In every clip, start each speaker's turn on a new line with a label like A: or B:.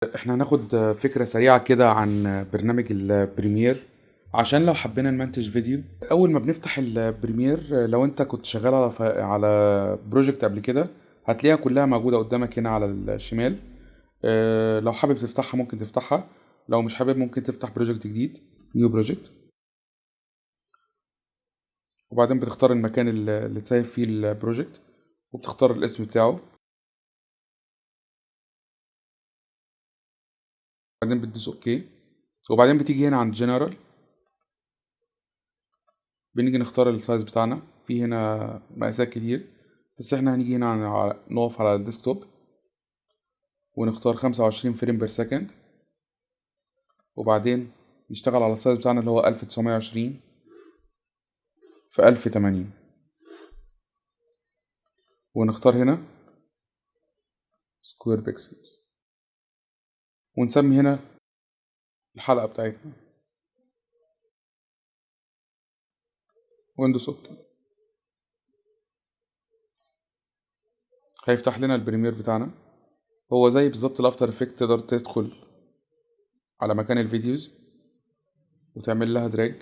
A: احنا هناخد فكرة سريعة كده عن برنامج ال Premiere عشان لو حبينا نمنتج فيديو. اول ما بنفتح ال Premiere، لو انت كنت شغال على project قبل كده هتلاقيها كلها موجودة قدامك هنا على الشمال. لو حابب تفتحها ممكن تفتحها، لو مش حابب ممكن تفتح project جديد، new project، وبعدين بتختار المكان اللي تسيف فيه ال project وبتختار الاسم بتاعه، بعدين بتدوس okay، وبعدين بتيجي هنا عند جنرال، بنيجي نختار ال size بتاعنا. في هنا مقاسات كتير، بس احنا هنيجي هنا نقف على ال desktop ونختار 25 frame per second، وبعدين نشتغل على ال size بتاعنا اللي هو 1920 في 1080، ونختار هنا square pixels، ونسمي هنا الحلقة بتاعتنا، وندوس okay. هيفتح لنا ال Premiere بتاعنا. هو زي بالظبط ال After Effects، تقدر تدخل على مكان ال videos وتعمل لها drag،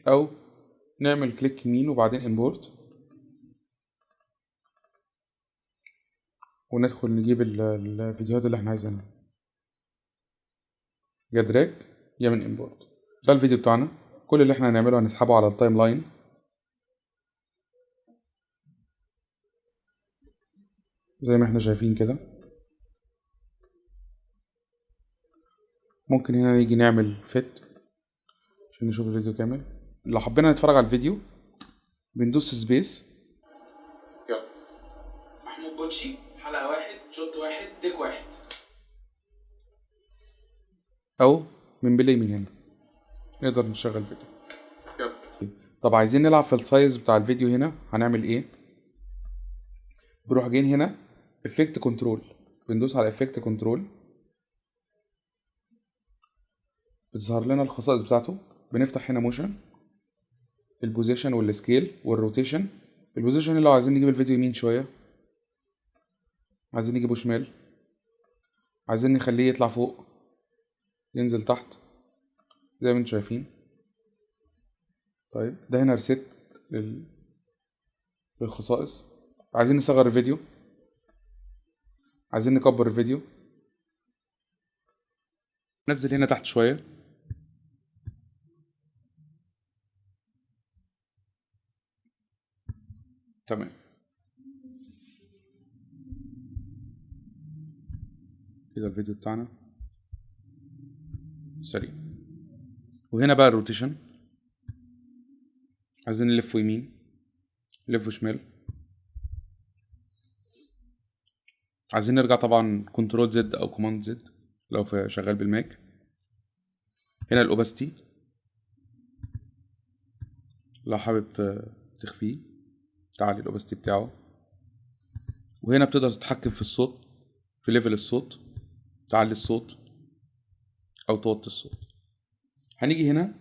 A: او نعمل click يمين وبعدين import، وندخل نجيب الفيديوهات اللي احنا عايزينها، يا drag يا من import. ده الفيديو بتاعنا، كل اللي احنا هنعمله هنسحبه على ال timeline زي ما احنا شايفين كده. ممكن هنا نيجي نعمل fit عشان نشوف الفيديو كامل. لو حبينا نتفرج على الفيديو بندوس space.
B: يلا محمود بوتشي، حلقة 1، shot 1، take 1،
A: او من play من هنا نقدر نشغل فيديو.
B: يلا.
A: طب عايزين نلعب في ال size بتاع الفيديو هنا، هنعمل ايه؟ بنروح جايين هنا effect control، بندوس على effect control، بتظهر لنا الخصائص بتاعته. بنفتح هنا motion، ال position وال scale وال rotation. ال position لو عايزين نجيب الفيديو يمين شويه، عايزين نجيبه شمال، عايزين نخليه يطلع فوق ينزل تحت زي ما انتم شايفين. طيب ده هنا reset للخصائص. عايزين نصغر الفيديو، عايزين نكبر الفيديو، نزل هنا تحت شوية. تمام كده الفيديو بتاعنا سليم. وهنا بقى ال rotation، عايزين نلفه يمين نلفه شمال، عايزين نرجع طبعا control Z او command Z لو في شغال بال Mac. هنا ال opacity لو حابب تخفيه تعالي ال opacity بتاعه. وهنا بتقدر تتحكم في الصوت، في level الصوت، تعلي الصوت او توطي الصوت. هنيجي هنا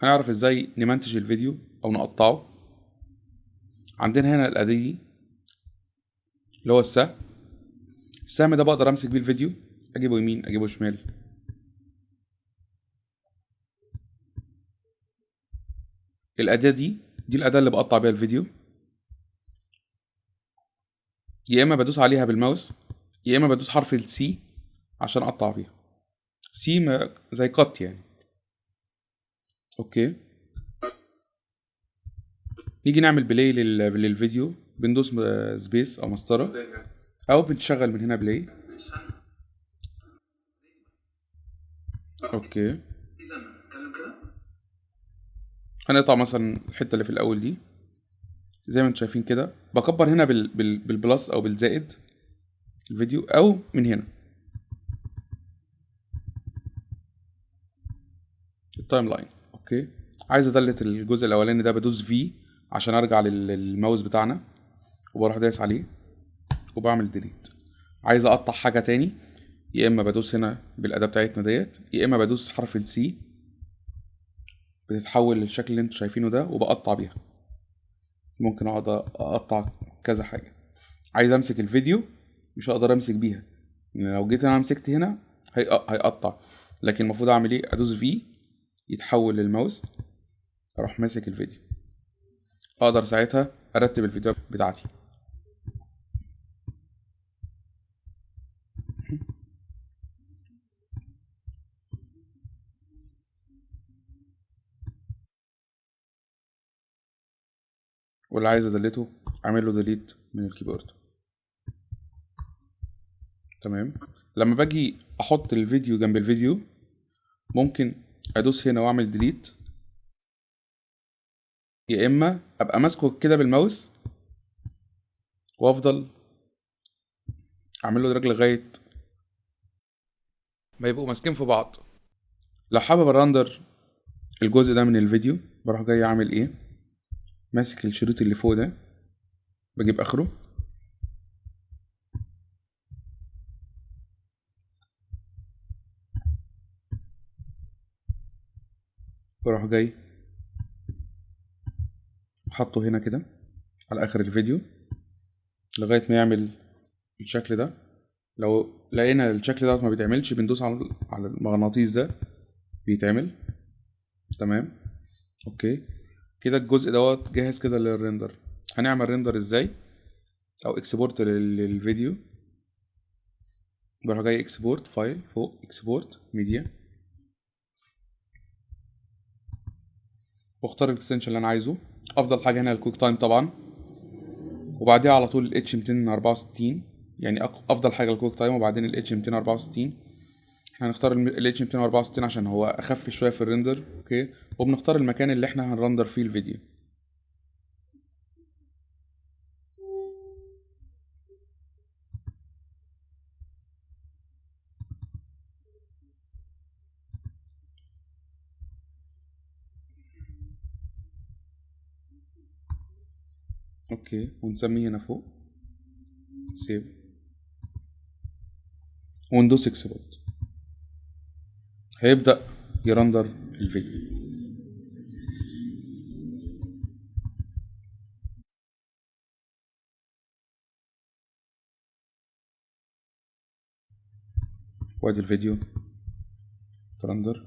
A: هنعرف ازاي نمنتج الفيديو او نقطعه. عندنا هنا الاداة دي اللي هو السهم، السهم ده بقدر امسك بيه الفيديو، اجيبه يمين اجيبه شمال. الاداة دي الاداة اللي بقطع بيها الفيديو، يا اما بدوس عليها بالماوس يا اما بدوس حرف ال C عشان اقطع بيها. C زي cut يعني. okay نيجي نعمل play للفيديو، بندوس space او مسطره او بنشغل من هنا play. okay هنقطع مثلا الحته اللي في الاول دي زي ما انتم شايفين كده. بكبر هنا بال plus او بالزائد الفيديو او من هنا ال timeline. okay عايز ا delete الجزء الاولاني ده، بدوس V عشان ارجع للماوس بتاعنا وبروح دايس عليه وبعمل delete. عايز اقطع حاجه تاني، يا اما بدوس هنا بالاداه بتاعتنا ديت، يا اما بدوس حرف ال C بتتحول للشكل اللي انتوا شايفينه ده وبقطع بيها. ممكن اقعد اقطع كذا حاجة. عايز امسك الفيديو مش هقدر امسك بيها، لو جيت انا مسكت هنا هيقطع، لكن المفروض اعمل ايه؟ ادوس V يتحول للماوس، اروح ماسك الفيديو، اقدر ساعتها ارتب الفيديو بتاعتي. واللي عايز ادلته اعمل له delete من ال keyboard. تمام. لما باجي احط الفيديو جنب الفيديو ممكن ادوس هنا واعمل delete، يا اما ابقى ماسكه كده بالماوس وافضل اعمل له drag لغاية ما يبقوا ماسكين في بعض. لو حابب ا render الجزء ده من الفيديو بروح جاي اعمل ايه؟ ماسك الشريط اللي فوق ده بجيب اخره، بروح جاي حاطه هنا كده على اخر الفيديو لغاية ما يعمل الشكل ده. لو لقينا الشكل ده ما بيتعملش بندوس على المغناطيس ده بيتعمل. تمام، okay كده الجزء دوت جاهز كده لل render. هنعمل render ازاي او export للفيديو؟ بروح جاي export file فوق export media، واختار ال extension اللي انا عايزه. افضل حاجة هنا ال QuickTime طبعا، وبعديها على طول ال H264، يعني افضل حاجة ال QuickTime وبعدين ال H264. احنا هنختار ال H264 عشان هو اخف شوية في ال render. okay، وبنختار المكان اللي احنا هن render فيه الفيديو. okay، ونسميه هنا فوق save، وندوس export. هيبدأ ي render الفيديو. وادي الفيديو ت render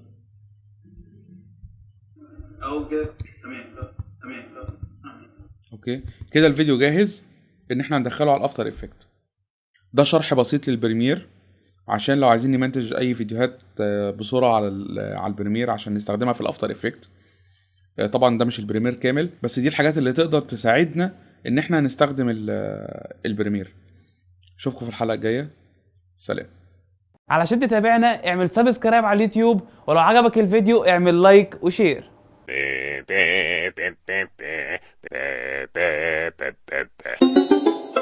B: اهو كده. تمام تمام.
A: okay كده الفيديو جاهز ان احنا ندخله على ال After Effects. ده شرح بسيط لل Premiere عشان لو عايزين نمنتج اي فيديوهات بسرعة على ال Premiere عشان نستخدمها في ال After Effects. طبعا ده مش ال Premiere كامل، بس دي الحاجات اللي تقدر تساعدنا ان احنا نستخدم ال Premiere. اشوفكم في الحلقة الجاية، سلام.
C: علشان تتابعنا اعمل subscribe على اليوتيوب، ولو عجبك الفيديو اعمل like و share.
D: B B B B B B B B B B.